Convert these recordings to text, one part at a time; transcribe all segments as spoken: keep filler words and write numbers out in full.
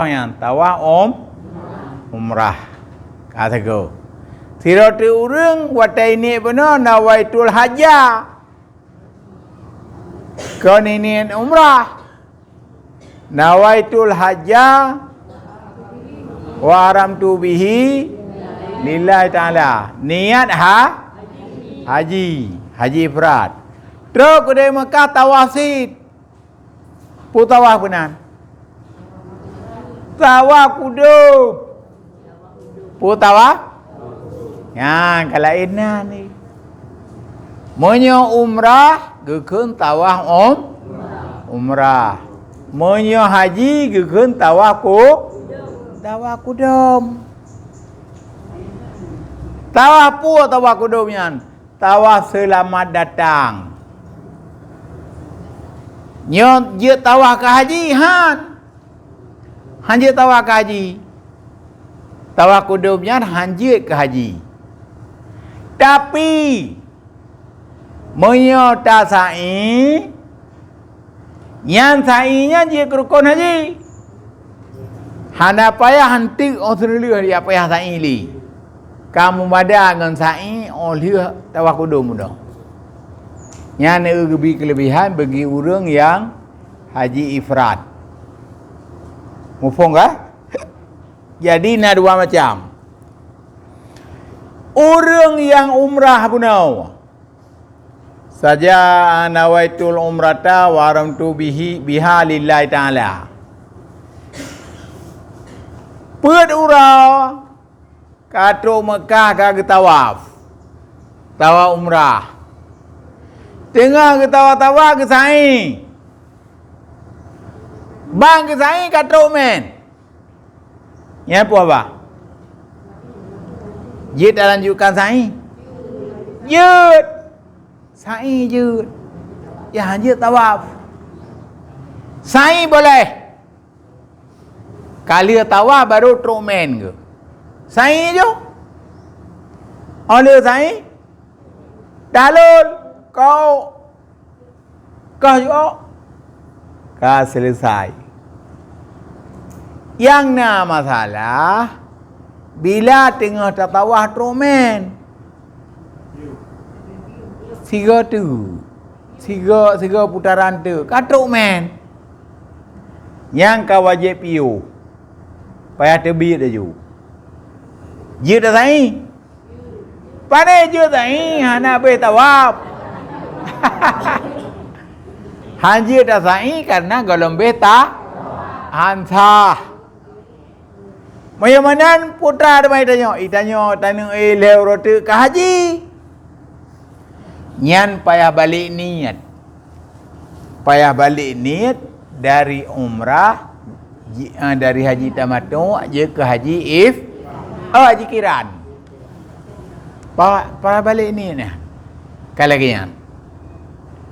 Nyan tawaf um, umrah. Ka sagoe. Sidroe teuk ureuëng watée niet bunoe nawaitul haja. Kon niet umrah. Nawaitul haja wa haramtu bihi lillahi ta'ala. Niat ha-, haji, haji ifrad. Trok u Mekah tawaf sit. Peue tawaf keunan? Tawaf kudum. Peue tawaf? Nyan ka laén na ni. Meunyoe umrah geukheun tawaf um, umrah. Meunyoe haji geukheun tawaf ku, tawaf kudum. Tawaf peue tawaf kudum nyan? Tawaf seulamat datang. Nyoe jeuet tawaf keu haji? Han. Han jeuet tawaf keu haji. Tawaf kudum nyan han jeuet keu haji. Tapi, meunyoe tasa'i, nyan sa'i nyan jeuet keu rukon haji. Hana payah han teuk óh seuneulheueh jak payah sa'i lé. Ka meumada ngon sa'i óh lheueh tawaf kudum bunoe. Nyan geubi keuleubehan bagi ureuëng nyang haji ifrad. Muphom ka? Jadi na dua macam. Ureuëng nyang umrah bunoe, saja nawaitul umrata wa haramtu bihi, biha lillahi ta'ala. Peuet uroe ka trok Mekah ka geutawaf, tawaf umrah. Teungoh geutawaf-tawaf geusa'i. Ban geusa'i ka trok mén. Nyan peue haba? Jeuet talanjutkan sa'i? Jeuet. Sa'i jeuet. Ya, han jeuet tawaf. Sa'i boleh. Ka lheueh tawaf baru trok mén geuh. Sa'i jeuet. Óh lheueh sa'i, tahlul, kau Ka jok, ka seuleusai. Nyang na masalah, bila teungoh tatawaf trok mén, sigoe teuk, sigoe, sigoe putaran teuk, ka trok mén. Nyang ka wajéb piôh, payah teubiet laju. Jeuet tasa'i? Pane jeuet sa'i hana beh tawaf. Han jeuet tasa'i karena gohlom beh ta-, han sah. Meunyoe meunan putra teuma itanyoe, itanyoe taneuk ilée uroe teuk ka haji. Nyan payah balek niet. Payah balek niet dari umrah, ji-, ah, dari haji tamattu jeuet keu haji if-, oh, haji kiran. Pa-, payah balek niet nyan. Ka lagée nyan.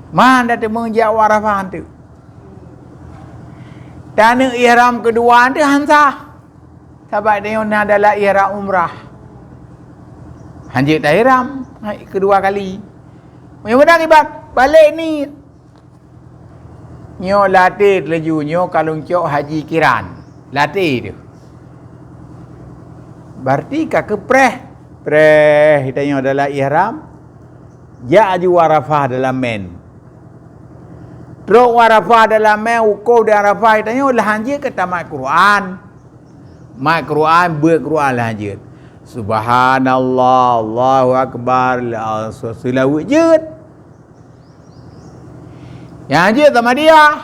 Man dak teumeung jak u Arafah teuk. Taneuk ihram keudua teuk han sah. Sabab tanyoe na dalam ihram umrah. Han jeuet taihram hai keudua kali. Meunyoe meunan kiban, balek niet. Nyoe latée laju, nyoe ka lôn cok haji kiran. Latée teuh. Berarti ka keupreh. Preh tanyoe dalam ihram. Jak aju Arafah dalam mén. Trok Arafah dalam mén, wukuf di Arafah tanyoe lah han jeuet keu tamat Quran. Mat Quran, beuet Quran lah jeuet. Subhanallah, Allahu Akbar, la, seulaweuet jeuet. Nyang jeuet Samadiyah.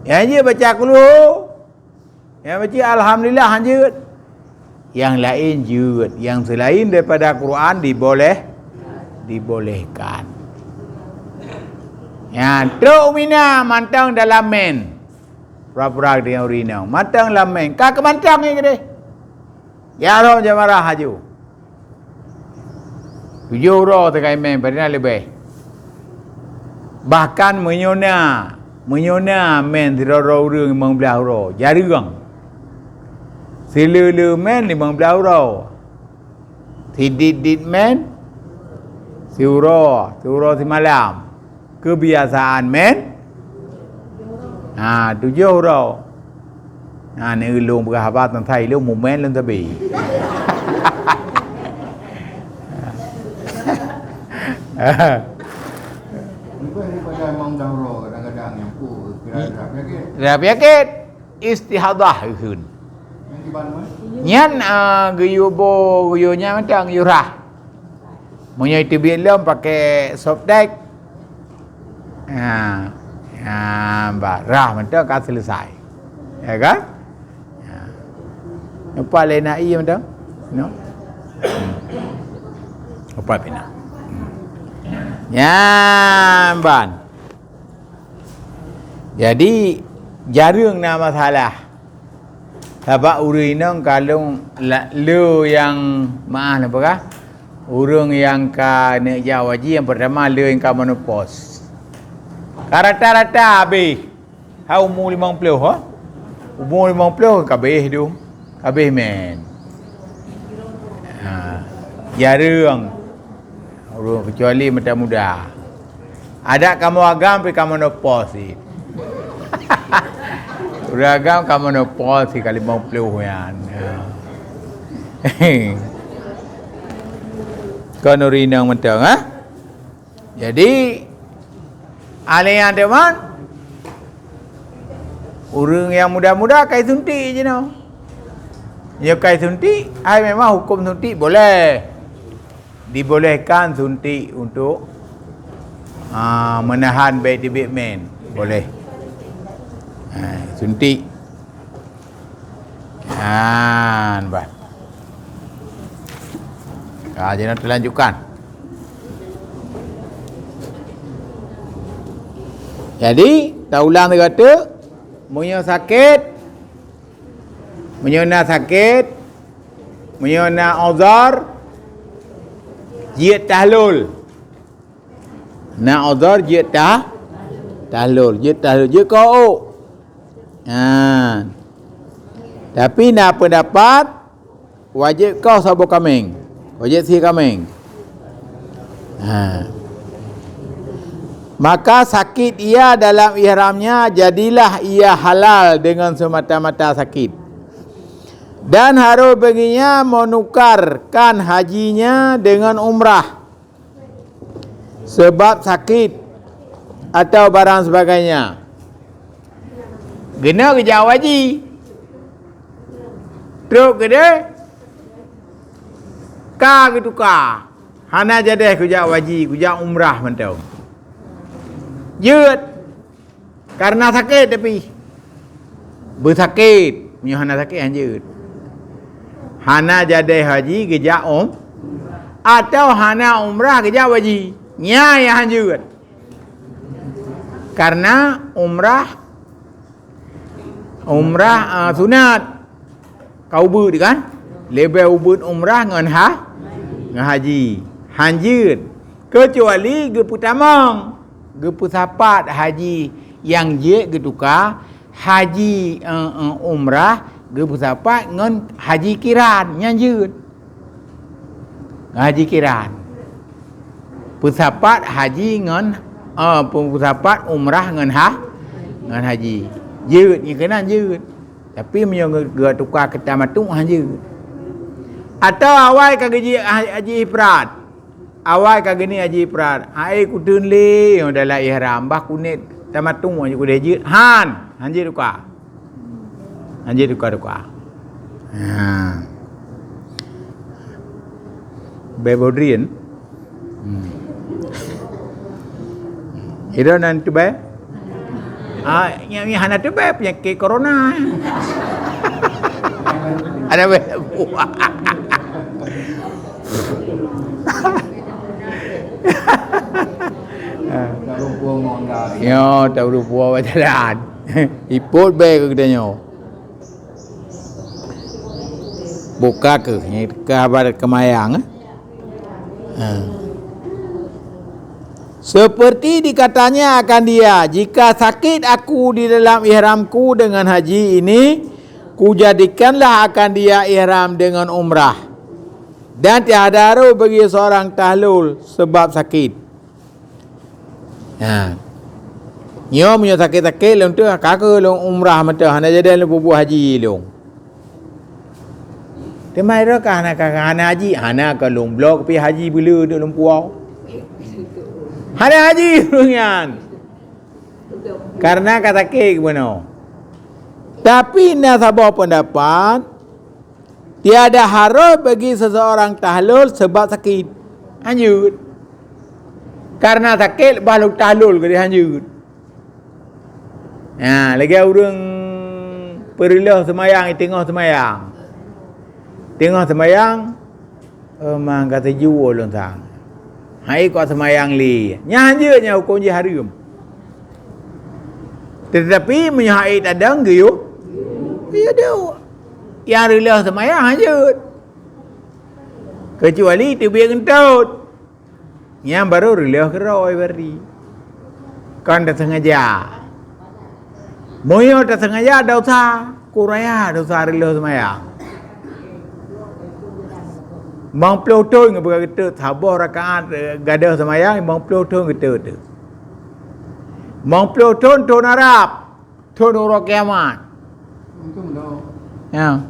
Nyang jeuet baca kulhu. Nyang baca alhamdulillah han jeuet. Nyang laén jeuet, nyang seulaén daripada Quran diboleh, dibolehkan. Nyan trok u Mina mantong dalam mén. Pura-pura deungoe inong. Mantong lam mén. Ka keumantong nyan keudeh. Ya roh jamarah aju. Tujoh uroe teuka imén, padahai leubeh. Bahkan meunyoe na, meunyoe na mén sidroe-droe ureuëng limong blaih uroe, jareueng. Sileue-leue mén limong blaih uroe. Sidit-dit mén siuroe, siuroe simalam. Keubiasaan mén, ha, tujoh uroe. Ha, ni lôn peugah haba teuntang ilôn mumen lôn sabe. Lepas daripada memang dahulu kadang-kadang yang pun kira ada penyakit. Ada penyakit. Istihadah kheun. Nyan, ah, geuyue bo, geuyue nyan mantong geuyue rhah. Meunyoe teubiet lom pakai Softtek, ha, ha, bah, rhah mantong ka selesai. Ya kan? Ha. Leupah lé na ie mantong. No? Hmm. Leupah pih na. Hmm. Nyan ban. Jadi, jareueng na masalah. Sabab ureueng inong kalon la-, le nyang, meu'ah lôn peugah, ureueng nyang ka neuk jak haji nyang peurtama le nyang ka menopause. Ka rata-rata habéh. Ha, umu limong ploh, ha? Umu limong ploh ka habéh tu. Ka habéh men. Ha. Jareueng. Ureueng, kecuali mata muda. Adak kamoe agam pih ka menopause cit. Ureueng agam ka menopause cit ka limong ploh nyan. Ya. Kon ureueng inong mantong, ha? Jadi, alèh nyan teuma, ureueng nyang muda-muda ka jisuntik jinoe. Nyoe ka jisuntik, hai memang huköm suntik boleh. Dibolehkan suntik untuk, ah, menahan bèk teubiet men. Boleh. Ha, suntik. Nyan bah. Ha, jinoe teulanjutkan. Jadi, taulang sigoe teuk, meunyoe sakét, meunyoe na sakét, meunyoe na uzur, jeuet tahlul. Na uzur jeuet ta-, tahlul, jeuet tahlul, jeuet keu'oh. Ha. Tapi na peundapat wajéb keu'oh saboh kaméng. Wajéb sie kaméng. Ha. Maka sakit ia dalam ihramnya, jadilah ia halal dengan semata-mata sakit. Dan harus baginya menukarkan hajinya dengan umrah. Sebab sakit atau barang sebagainya. Keunoe geujak haji. Trok keudeh ka geutuka. Hana jadeh kujak haji, kujak umrah mantong. Jeuet. Karena sakét tapi. Beusakét. Meunyoe hana sakét, hanjeuet. Hana jadeh haji geujak um-, atau hana umrah geujak haji. Nyan nyang hanjeuet. Karena umrah, umrah, ah, sunat. Ka ubeut kan? Leubeh ubeut umrah ngon ha-, ngon haji. Hanjeuet. Keucuali geupeutamong, geupeusapat haji nyang jeuet geutuka, haji, eh, eh, umrah geupeusapat ngon haji kiran, nyan jeuet. Ngon haji kiran. Peusapat haji ngon, eh, peusapat umrah ngon ha-, ngon haji. Jeuet, nyang keunan jeuet. Tapi meunyoe geu-, geutuka keu tamatu, hanjeuet. Atawa awai ka geujeuet ha-, haji ifrad. Awai ka geuniet haji ifrad. Hai kuteun lé dalam ihram, bah kuneuk tamatu aja kudeh jeuet. Han, hanjeuet tuka. Hanjeuet tuka-tuka. Ha. Bèk bodrian. Hmm. Ira nan teubai? Ah, nyang, nyang hana teubai penyakit corona. Ada bèk. Yo, tak berupa jalan. Ipot bèk keu kita nyoe. Buka keuh, nyang ka haba keumayang, eh? Ha. Seperti dikatanya akan dia, "Jika sakit aku di dalam ihramku dengan haji ini, kujadikanlah akan dia ihram dengan umrah. Dan tiada harus bagi seorang tahlul sebab sakit." Ha. Nyoe meunyoe sakét-sakét lôn teuh ka keu lôn umrah mantong, hana jadi lôn peubuet haji lôn. Teuma droe ka hana, ka hana haji, hana ka lôn bloe pih haji beuleu deuek lôn puwoe. Hana haji ureuëng nyan. Karena ka sakét keunoe. Tapi na saboh pendapat, tiada harus bagi seseorang tahlul sebab sakit. Hanjeuet. Karena sakét bah lôn tahlul keudeh hanjeuet. Ha, lagée ureuëng peureuloh seumayang, teungoh seumayang. Teungoh seumayang, "Oh, mang ka teujuwoe lôn sang. Hai kok seumayang lé." Nyan jeuet nyan huköm jih hareuem. Teutapi meunyoe hai tadong geuyue, geuyue deuek. Nyang reuloh seumayang hanjeuet. Keucuali teubiet geuntot. Nyan barô reuloh keudroe berarti. Kon tasengaja. Meunyoe tasengaja dosa, kuraya dosa reuloh seumayang. Limong ploh thon ngon geutot, saboh rakaat, eh, gadôh seumayang, limong ploh thon geutot. Limong ploh thon, thon Arab. Thon uroe kiamat. Untung dah. Ya.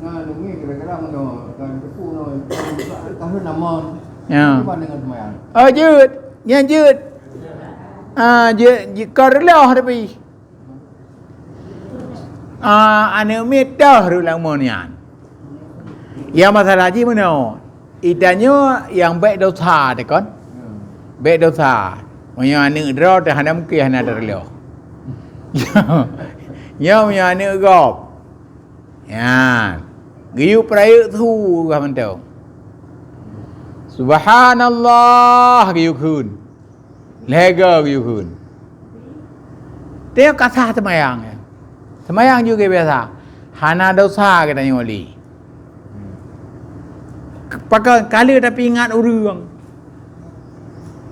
Nah, dengi kira-kira mana kan tepu no tahun nama. Ya. Cuba dengan semayang. Oh, jeuet. Nyan jeuet. Ah, jeuet, jeuet ka reuloh tapi. Ah, aneuk miet toh reuloh mon nyan. Ya, masalah jih meunoe. Itanyoe nyang bék dosa teuh kon? Bék dosa. Meunyoe aneuk droe teuh hana mungken hana teureulôh. Nyoe meunyoe aneuk gob. Nyan. Geuyue peurayeuk su ka mantong. Subhanallah geuyue kheun. Lhée goe geuyue kheun. Teuh ka sah seumayang. Seumayang juga biasa. Hana dosa geutanyoe lé. Pakon ka lheueh tapeuingat ureuëng.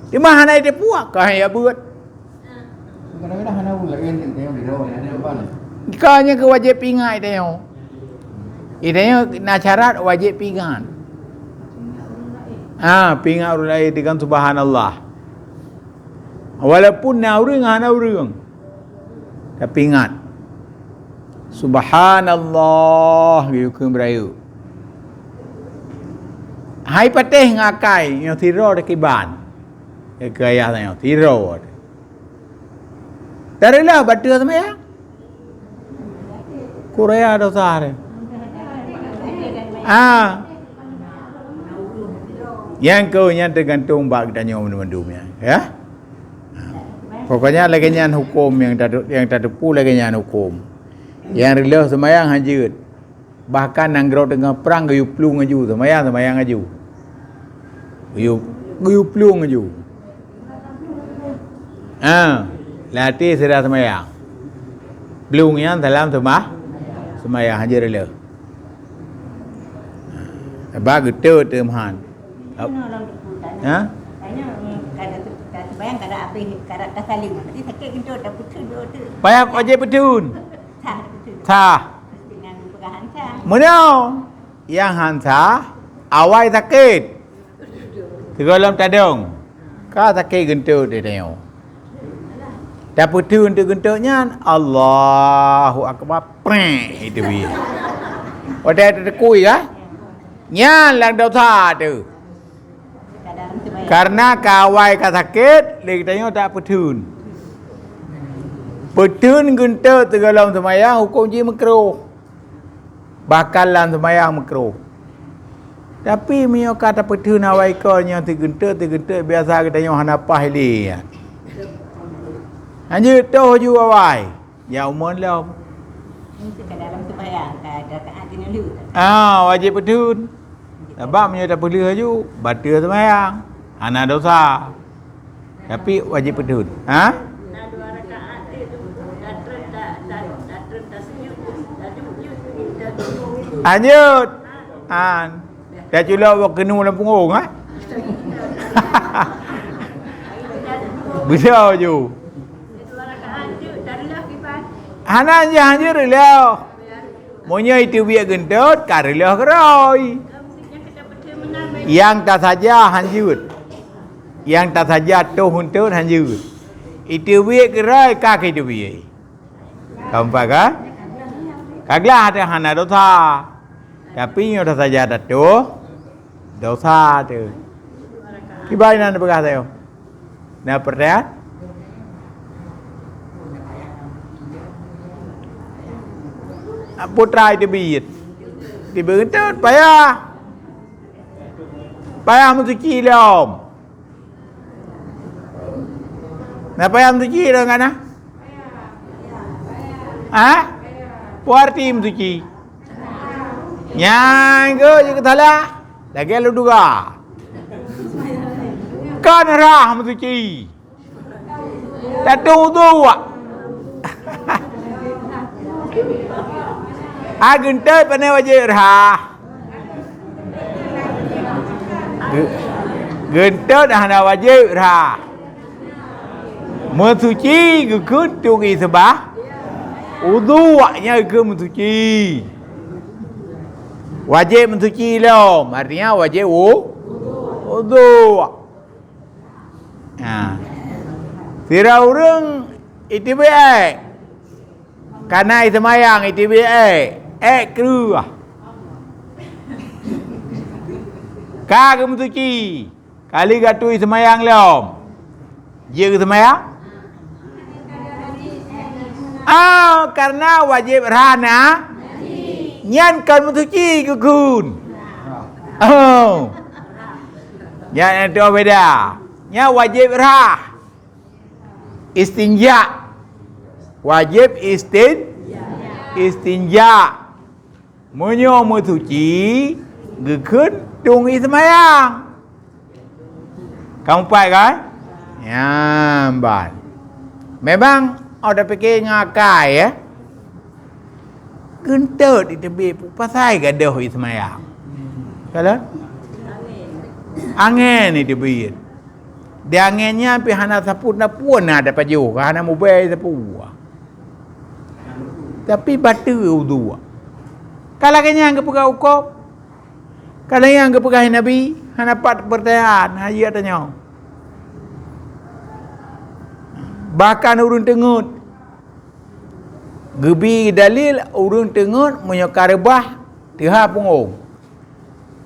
Teuma hana jiteupeue, ka han jak beuet. Kadang-kadang hana ureuëng laén teuntang di dalam, ada apa ni? Ka nyan keu wajéb peuingat tanyoe. Tanyoe na syarat wajéb peuingat. Ah, peuingat ureuëng laén dengan subhanallah. Walaupun na ureuëng, hana ureuëng. Tapi ingat. Subhanallah, geuyue kheun beurayeuk. Hai patéh ngon akai, nyoe sidroe teuh kiban. Keu ayah tanyoe, sidroe. Tareulôh bateue seumayang. Kuraya dosa teuh. Ah. Nyang keu nyan teugantung bak geutanyoe mandum-mandum nyan, ya. Pokoknya lagée nyan huköm nyang tatu-, nyang tateupeue lagée nyan huköm. Nyang reuloh seumayang hanjeuet. Bahkan nanggroe teungoh prang geuyue plueng laju, seumayang, seumayang laju. Geuyue, geuyue plueng laju. Ha, latih sira seumayang. Plueng nyan salam seumah, seumayang hanjeuet reuloh. Sabab geutot teuh meuhan. Ha? Tanya, hmm, kada tu, kada sembahyang, kada habis, kada tasalim. Jadi sakit gitu, dah putus dua tu. Payah wajéb peutheun. Sah, putus. Sah. Dengan pegangan sah. Meunoe, nyang han sah, awai sakét. Sigohlom tadong. Ka sakét geuntot di tanyoe. Tapeutheun teuh geuntot nyan, Allahu Akbar, prek, itu bi. Watée teuteukui ka? Nyan lam dosa teuh. Karena ka awai ka sakét, lé geutanyoe tapeutheun. Peutheun geuntot sigohlom seumayang huköm jih meukruh. Bahkan lam seumayang meukruh. Tapi meunyoe ka tapeutheun awai ko nyoe sigeuntot-sigeuntot biasa geutanyoe hana paih lé nyan. Hanjeuet toh ju awai. Ya umon lom. Mungkin ka dalam sembahyang, ka ada rakaat kena lu. Ah, wajéb peutheun. Sabab meunyoe tapeuleueh laju, bateue seumayang. Hana dosa. Tapi wajéb peutheun. Ha? Lanjut. An. Dah culok bak keunoe lam punggong, ha? Beudôh ju. Hana, hanjeuet reuloh. Meunyoe iteubiet geuntot, ka reuloh keudroe. Nyang tasaja hanjeuet. Nyang tasaja toh geuntot hanjeuet. Iteubiet keudroe ka iteubiet. Ka meupat ka? Ka glah teuh hana dosa. Tapi nyoe dosa saja tatuh dosa teuh. Kiban na peugah sayoe. Na peurtanyaan? Putra iteubiet. Iteubiet payah. Payah meusuci lom. Na payah meusuci lom kana? Ha? Peue arti meusuci? Nyan keuh jeuet keu salah. Lagèe lôn duga. Kon rhah meusuci. Tatueng udhu. Ah, geunteut pane wajéb rhah. Ge-, geunteut hana wajéb rhah. Meusuci geukheun tueng ié seubah udhu, nyan geukheun meusuci. Wajéb meusuci lom, artinya wajéb u-, udhu. Ha. Sira ureueng iteubiet èk. Kana iseumayang iteubiet èk. Èk kreueh. Ka geumeusuci. Kali gatu iseumayang lom. Jeuet geuseumayang? Ah, karena wajéb rhah na. Nyan kon meusuci geukheun. Oh. Nyan, nyan tu beda. Nyan wajéb rhah. Istinja. Wajéb istin-, istinja. Meunyoe meusuci, geukheun tueng ié seumayang. Ka mupat kan? Nyan ban. Memang, oh, tapike ngon akai, ya. Geunteut iteubiet, peue pasai gadôh ié seumayang. Kalon? Angén iteubiet. Di angén nyan pih hana sapeue na pun na tapajoh, hana mubée sapeue. Tapi bateue udhu. Ka lagèe nyan geupeugah ukoe, ka lagèe nyan geupeugah Nabi, hana pat peurtanyaan, hana jeuet tanyoe. Bahkan ureueng teungeut, geubi dalil ureueng teungeut meunyoe ka reubah, teuha punggong.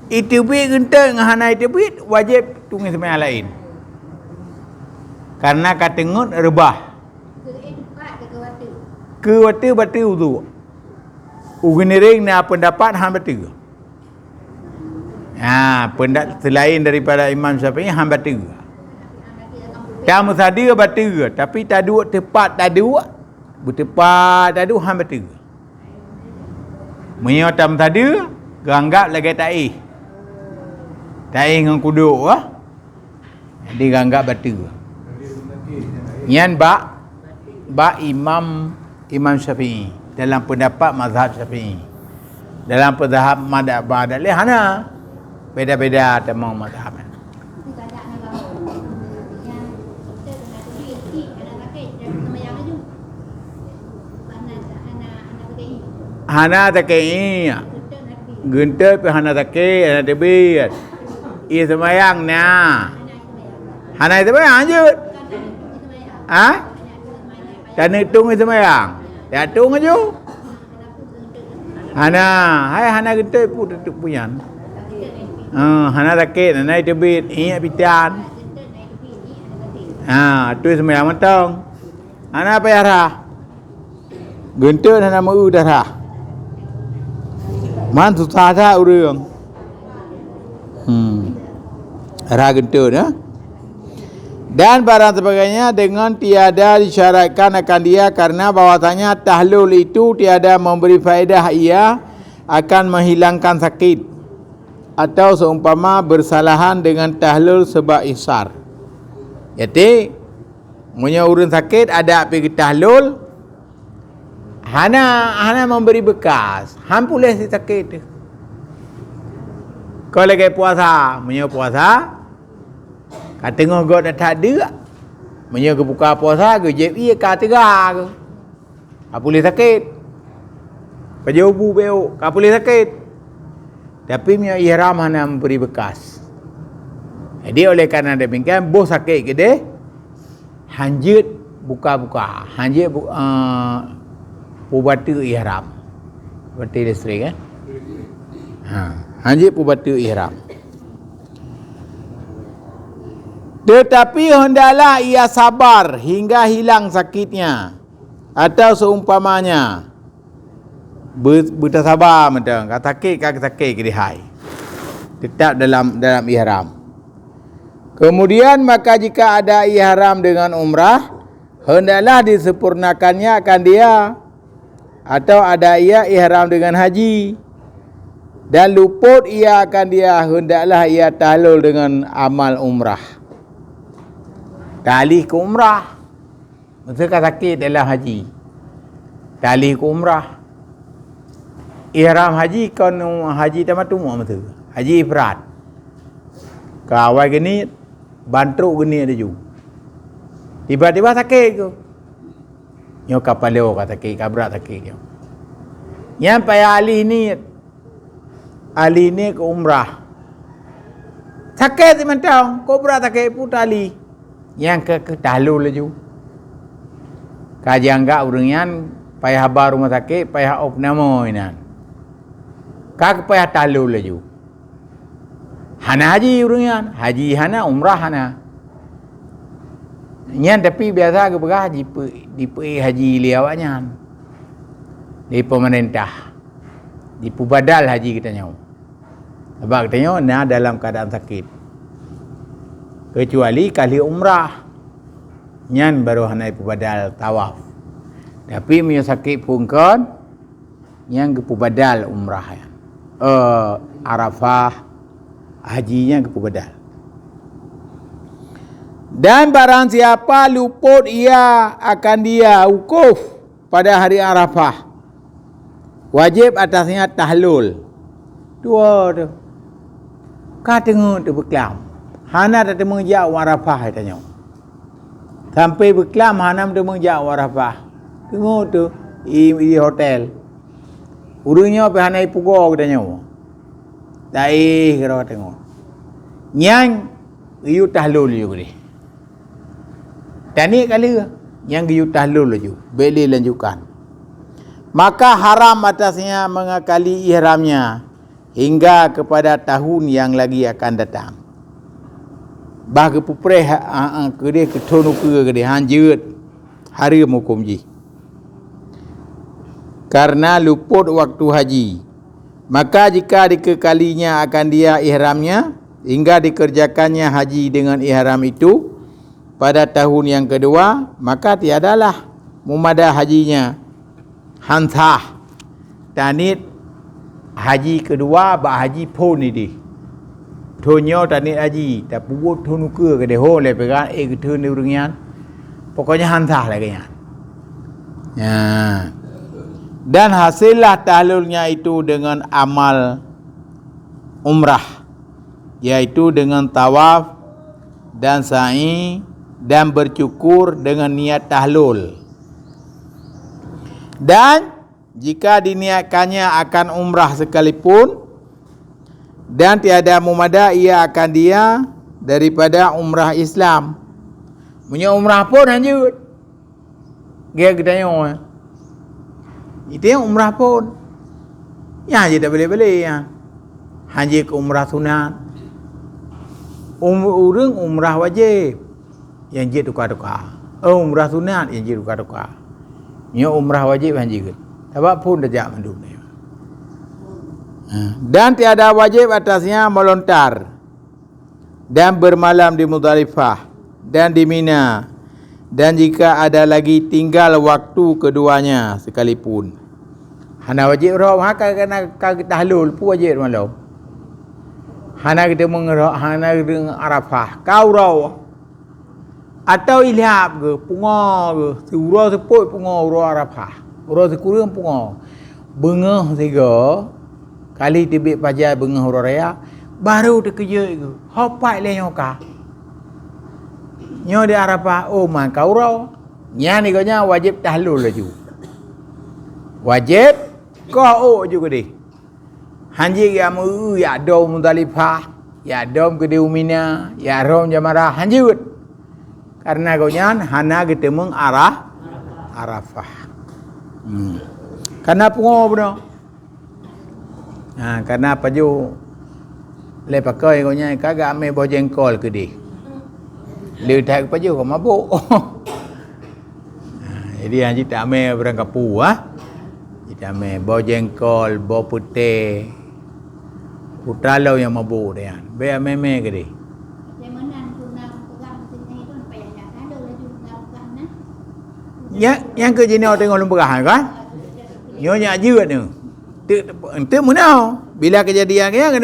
Iteubiet geunteut ngon hana iteubiet, wajéb tueng ié seumayang laén. Karena ka teungeut reubah. Keu watèe bateue udhu. U Geuniréng na peundapat han bateue. Ha, peunda-, seulaén daripada Imam Syafi'i han bateue. Tameusadeue bateue, tapi taduek teupat taduek, beuteupat taduek han bateue. Meunyoe tameusadeue, geuanggab lagèe taéh. Taéh ngon kudok, ah. Jadi geuanggab bateue. Nyan bak, bak Imam, Imam Syafi'i. Dalam peundapat mazhab Syafi'i. Dalam peundapat mazhab dalil hana. Beda-beda tamong mazhab. Hana sakét. Geunteut pih hana sakét, hana teubiet. Ié seumayang na. Hana ié seumayang jeuet. Ha? Taneuk tueng ié seumayang. Ya tueng aju. Hana, hai hana geunteut pun teuteup punyan. Ha, hana sakét, hana iteubiet, ié pitan. Ha, tu seumayang mantong. Hana payah rhah. Geunteut hana meu-eu darah. Man susah that ureueng. Hmm. Rhah geunteut, ya. Dan barang sebagainya dengan tiada disyaratkan akan dia karena bahwasanya tahlul itu tiada memberi faedah, ia akan menghilangkan sakit atau seumpama bersalahan dengan tahlul sebab ihsar. Jadi, meunyoe ureueng sakét adak pih geutahlul, hana, hana memberi bekas, han puléh si sakét teuh. Kon lagèe puasa, meunyoe puasa, ka teungoh göt that deuk, meunyoe geubuka puasa, geujieb ié ka teuga geuh. Ka puléh sakét. Pajoh bu bék, ka puléh sakét. Tapi meunyoe ihram hana memberi bekas. Jadi oleh karena demikian, boh sakét keudeh, han jeuet buka-buka, hanjeuet bu-, eh, pubateue ihram. Berarti listrik, eh? Ha, hanjeuet pubateue ihram. Tetapi hendaklah ia sabar hingga hilang sakitnya, atau seumpamanya. Be-, beutasaba mantong, ka sakét, ka sakét keudéh hai. Tetap dalam, dalam ihram. Kemudian, maka jika ada ihram dengan umrah, hendaklah disempurnakannya akan dia, atau ada ia ihram dengan haji, dan luput ia akan dia, hendaklah ia tahlul dengan amal umrah. Tahlil keu umrah. Masa ka sakét dalam haji, tahlil keu umrah. Ihram haji kon haji tamattu masa. Haji ifrad. Ka awai geuniet, ban trok geuniet laju. Tiba-tiba sakét keu. Nyoe ka paloe ka sakét, ka brat sakét nyoe. Nyan payah alih niet. Alih niet keu umrah. Sakét simantong, keu brat sakét pun talih. Nyang keu, keu tahlul laju. Ka jianggap ureuëng nyan payah ba rumoh sakét, payah opname inan. Ka payah tahlul laju. Hana haji ureuëng nyan, haji hana, umrah hana. Nyan tapi biasa geupeugah jipe-, jipeuék haji lé awaknyan, lé peumeurintah. Jipubadal haji geutanyoe. Sabab geutanyoe na dalam keuadaan sakét. Keucuali ka lheueh umrah, nyan barô hana jipubadal tawaf. Tapi meunyoe sakét phon kon, nyang geupubadal umrah nyan. Eh, Arafah, haji nyang geupubadal. Dan barang siapa luput ia akan dia wukuf pada hari Arafah, wajib atasnya tahlul. Dua tu. Ka teungeut tu beuklam. Hana tateumeung jak u Arafah, tanyoe. Sampai beuklam hana meuteumé jak u Arafah. Teungoh tu i, i hotel. Ureuëng nyoe pih hana ipugoe geutanyoe. Taéh keudroe teungoh. Nyan geuyue tahlul laju keudeh. Taniet ka lheueh, nyan geuyue tahlul laju. Bék lé lanjutkan. Maka haram atasnya mengakali ihramnya hingga kepada tahun yang lagi akan datang. Bah geupeupreh, ha, ha, keudeh keu thon ukeue keudeh, han jeuet, hareuem huköm jih. Karena luput waktu haji, maka jika dikekalinya akan dia ihramnya, hingga dikerjakannya haji dengan ihram itu, pada tahun yang kedua, maka tiadalah mumada hajinya, han sah. Taniet haji keudua bak haji phon ideh. Thon nyoe taniet haji, tapeubuet thon ukeue keudeh, ho lé peugah, eh, geutheun lé ureuëng nyan. Pokoknya han sah lagée nyan. Ya. Dan hasillah tahlulnya itu dengan amal umrah, yaitu dengan tawaf dan sa'i dan bercukur dengan niat tahlul. Dan jika diniatkannya akan umrah sekalipun, dan tiada mumada ia akan dia daripada umrah Islam. Meunyoe umrah phon han jeuet. Gét geutanyoe, eh. Itu umrah phon. Nyan jeuet tabélé-bélé nyan. Han jeuet keu umrah sunat. Um, ureuëng umrah wajéb, nyang jeuet tuka-tuka. Oh, umrah sunat nyang jeuet tuka-tuka. Nyoe umrah wajéb han jeuet. Sabab phon tajak mandum nyoe. Ha. Dan tiada wajib atasnya melontar dan bermalam di Muzdalifah dan di Mina, dan jika ada lagi tinggal waktu keduanya sekalipun. Hana wajéb rhot, ha, ka, ka, ka tahlul, peue wajéb malom. Hana geuteumeung rhot, hana geuteumeung Arafah, ka uroe. Atawa ilhab geuh, pungo geuh, siuroe seupôt pungo uroe Arafah, uroe sikureueng pungo. Beungoh sigoe, kali teubiet fajar beungoh uroe raya, barô teukeujot geuh, ho pat lé nyoe ka. Nyoe di Arafah, oh, man ka uroe. Nyan di gobnyan wajéb tahlul laju. Wajéb koh ôk laju keudeh. Han jeuet jak meu-eu, jak dom Muzdalifah, jak dom keudeh u Mina, jak rhom jamarah, han jeuet. Karena gobnyan hana geuteumeung Arah-, Arafah. Hmm. Karena pungo bunoe. Ha, karena pajoh lé pakoi gobnyan ka geuamé boh jengkol keudeh. Lé that pajoh ka mabok. Ha, jadi hana jitamé barang kapu, ha. Jitamé boh jengkol, boh peuté. Putra lom nyang mabok nyan. Bék amé-mé keudeh. Nyan, nyan keuh jinoe teungoh lôn peugah kan? Nyoe nyak jeuet nyoe. Teuk, teuk meunoe. Bila keujadian nyan